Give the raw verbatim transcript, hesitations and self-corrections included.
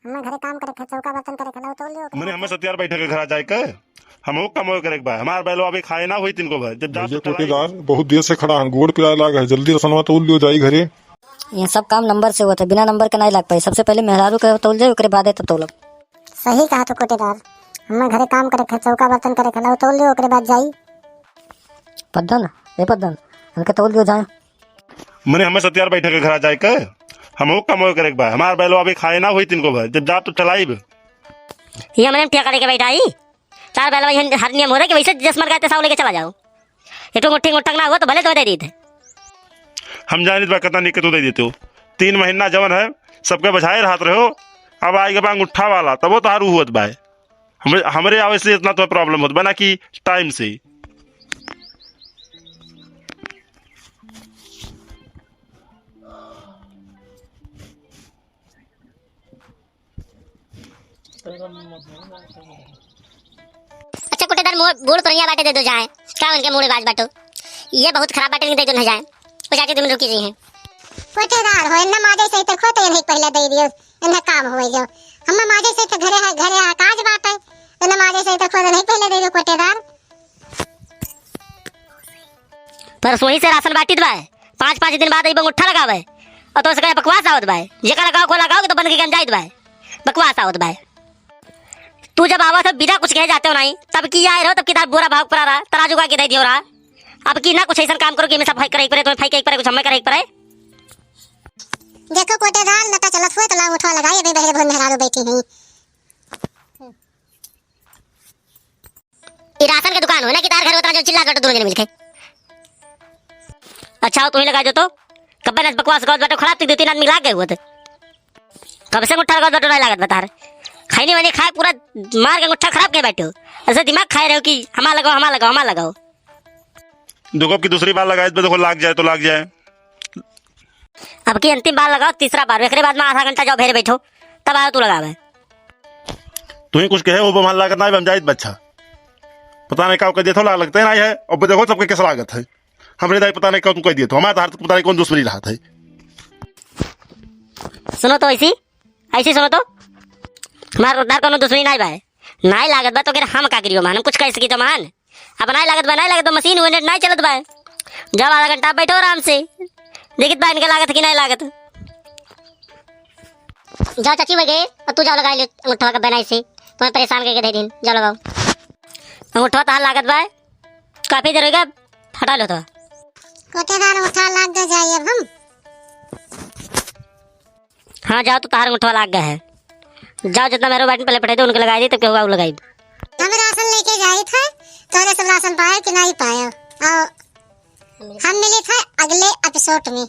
हमें घरे काम करे के, चौका बर्तन करे के, लाओ तौल लियो। मने हमें सतियार बैठे के घरा जाए के, हम वो कमावे करे के बा। हमार बैलो अभी खाए ना हुई तीन को भाई, जब जा भैया तो चलाई। कोटेदार, बहुत देर से खड़ा है, गोड़ पिराए लाग है, जल्दी रसनवा तौल लियो, जाई घरे। ये सब काम नंबर से होत है, बिना नंबर के नहीं लाग पाई। सबसे पहले मेहरारू के तौल जाए, ओकरे बादे तब तौलब। सही कहा तो कोटेदार, हमें घरे काम करे के, चौका बर्तन करे के, लाओ तौल लियो, ओकरे बाद जाई। पद्दन, ए पद्दन, इनके तौल दियो जाए। मने हमें सतियार बैठे के घरा जाए के, हम वो कमावे करे के बा। हमार बैलो अभी खाए ना हुई तीन को भाई, जब जा तो चलाइब। ये हमने ठेका लेके बैठा ही, तार बैलवा यही हर नियम हो रहा कि वैसे जस मर गए तैसा लेके चला जाओ। ये तो मुट्ठी मुट्ठक ना हुआ तो भले तो दे दी थे। हम जानित बा कितना निक के तू दे देते हो। तीन महीना जवन है सबके बझाए रहत रहो, अब आए के बा अंगूठा वाला, तबो तोहार ऊ होत बा। हमरे, हमरे आवे से इतना तो प्रॉब्लम होत बा ना कि टाइम से। अच्छा कोटेदार, मोर बूढ़ पुरनिया बाटे, दे दो जाए। का उनके मूड़े बाज बाटो? ये बहुत खराब बाटे, नहीं दे दो ना जाए। ओ चाची, तुम रुकी जी हैं। कोटेदार हो, इन्ना माजे से तो खोते इन्हें पहले दे दियो, इन्हें काम हो जाओ। हम माजे से तो घरे है, घरे है, काज बाटे। इन्ना माजे से तो खोते नहीं पहले दे दो कोटेदार। पर सोई से राशन बांटित बा, पाँच पाँच दिन बाद अइबे अंगूठा लगावे, और तो से कहे बकवास आवत बा। जेकर लगाओ को लगाओ, तो बन के गंजाइत बा, बकवास आवत बा। तू जब आवत हो बिना कुछ कहे जाते हो नहीं, तब की आए रहो, तब की तार बोरा भाग पड़ा रहा, तराजू का के दे दियो रहा। अब की ना कुछ ऐसा काम करो कि हमें सब करे पड़े, तुम्हें फाई के पड़े, कुछ हमें करे पड़े। देखो कोटेदार, नटा चलत हुए तो लाओ उठवा लगाई, अभी बहरे बहुत मेहरारू बैठी हैं। ई राशन के दुकान हो ना कि तार घर उतना जो चिल्ला कटो दोनों जने मिलके। अच्छा, तू ही लगा दो तो। कब्बे नस बकवास करत बाटो, खराब थी दो तीन आदमी लाग गए हुए थे। कब से मुट्ठा लगत बाटो, नहीं लागत बता रहे। खैनी वैनी खाए पूरा मार के मुट्ठा खराब के बैठे हो। ऐसे दिमाग खाए रहे हो कि हमार लगाओ, हमार लगाओ, हमार लगाओ। देखो, अब की दूसरी बार लगाए तो देखो, लाग जाए तो लाग जाए। अब की अंतिम बार लगाओ, तीसरा बार, एकरे बाद में आधा घंटा जाओ, भेरे बैठो, तब आओ तू लगावे। तू ही कुछ कहे हो, हमार लागत ना, हम जाइत बा। अच्छा, पता नहीं का कह देत हो, लाग लगते नहीं है। अब देखो सबके कैसा लागत है। हमरे दाई पता नहीं का तू कह दिए तो, हमारे तार पता नहीं कौन दुश्मनी रहत है। सुनो तो ऐसी, ऐसी सुनो तो, हमार तार कोनो दुश्मनी नहीं बा। नहीं लागत बा तो फिर हम का करियो मान, हम कुछ कह सकी तो मान। अब नहीं लागत बा, नहीं लागत बा, मशीन यूनिट नहीं चलत बा। जाओ आधा घंटा बैठो आराम से, देखित बा इनके लागत कि नहीं लागत। जाओ चाची वगे, और तू जाओ लगाई ले अंगूठवा का बनाई से, तुम्हें परेशान करके दे दिन, जाओ लगाओ। अंगूठवा तहार लागत बा, काफी देर हो गया, हटा लो तो। कोटेदार उठा लाग गए जाइए अब हम। हाँ, जाओ तो तहार अंगूठवा लाग गया है। जाओ जितना मेरो बाटी पहले पठाई दो, उनके लगाई दे, तब के हुआ वो लगाई। हम राशन लेके जाइत है, तोरे सब राशन पाए कि नहीं पाए? और हम मिलित है अगले एपिसोड में।